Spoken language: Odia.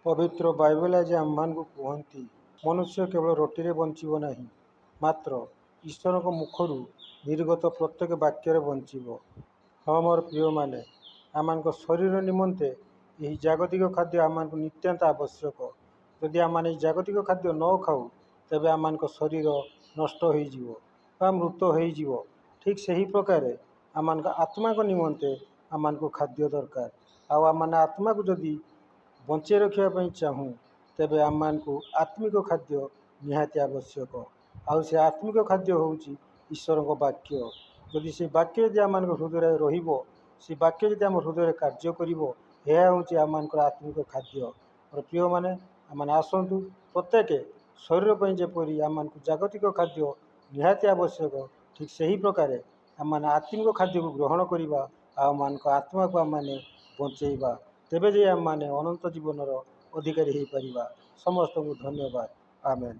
ପବିତ୍ର ବାଇବେଲ ଆଜି ଆମ୍ଭମାନଙ୍କୁ କୁହନ୍ତି, ମନୁଷ୍ୟ କେବଳ ରୋଟୀରେ ବଞ୍ଚିବ ନାହିଁ, ମାତ୍ର ଈଶ୍ୱରଙ୍କ ମୁଖରୁ ନିର୍ଗତ ପ୍ରତ୍ୟେକ ବାକ୍ୟରେ ବଞ୍ଚିବ। ହଁ ମୋର ପ୍ରିୟମାନେ, ଆମମାନଙ୍କ ଶରୀର ନିମନ୍ତେ ଏହି ଜାଗତିକ ଖାଦ୍ୟ ଆମମାନଙ୍କୁ ନିତ୍ୟାନ୍ତ ଆବଶ୍ୟକ। ଯଦି ଆମମାନେ ଏହି ଜାଗତିକ ଖାଦ୍ୟ ନ ଖାଉ, ତେବେ ଆମମାନଙ୍କ ଶରୀର ନଷ୍ଟ ହୋଇଯିବ ବା ମୃତ ହୋଇଯିବ। ଠିକ୍ ସେହି ପ୍ରକାରେ ଆମମାନଙ୍କ ଆତ୍ମାଙ୍କ ନିମନ୍ତେ ଆମମାନଙ୍କୁ ଖାଦ୍ୟ ଦରକାର। ଆଉ ଆମମାନେ ଆତ୍ମାକୁ ଯଦି ବଞ୍ଚେଇ ରଖିବା ପାଇଁ ଚାହୁଁ, ତେବେ ଆମମାନଙ୍କୁ ଆତ୍ମିକ ଖାଦ୍ୟ ନିହାତି ଆବଶ୍ୟକ। ଆଉ ସେ ଆତ୍ମିକ ଖାଦ୍ୟ ହେଉଛି ଈଶ୍ୱରଙ୍କ ବାକ୍ୟ। ଯଦି ସେ ବାକ୍ୟ ଯଦି ଆମମାନଙ୍କ ହୃଦୟରେ ରହିବ, ସେ ବାକ୍ୟ ଯଦି ଆମ ହୃଦୟରେ କାର୍ଯ୍ୟ କରିବ, ଏହା ହେଉଛି ଆମମାନଙ୍କର ଆତ୍ମିକ ଖାଦ୍ୟ। ମୋର ପ୍ରିୟମାନେ, ଆମମାନେ ଆସନ୍ତୁ ପ୍ରତ୍ୟେକ ଶରୀର ପାଇଁ ଯେପରି ଆମମାନଙ୍କୁ ଜାଗତିକ ଖାଦ୍ୟ ନିହାତି ଆବଶ୍ୟକ, ଠିକ୍ ସେହି ପ୍ରକାରେ ଆମମାନେ ଆତ୍ମିକ ଖାଦ୍ୟକୁ ଗ୍ରହଣ କରିବା ଆଉ ଆମମାନଙ୍କ ଆତ୍ମାକୁ ଆମମାନେ ବଞ୍ଚେଇବା। ତେବେ ଯାଇ ଆମମାନେ ଅନନ୍ତ ଜୀବନର ଅଧିକାରୀ ହୋଇପାରିବା। ସମସ୍ତଙ୍କୁ ଧନ୍ୟବାଦ। ଆମେନ୍।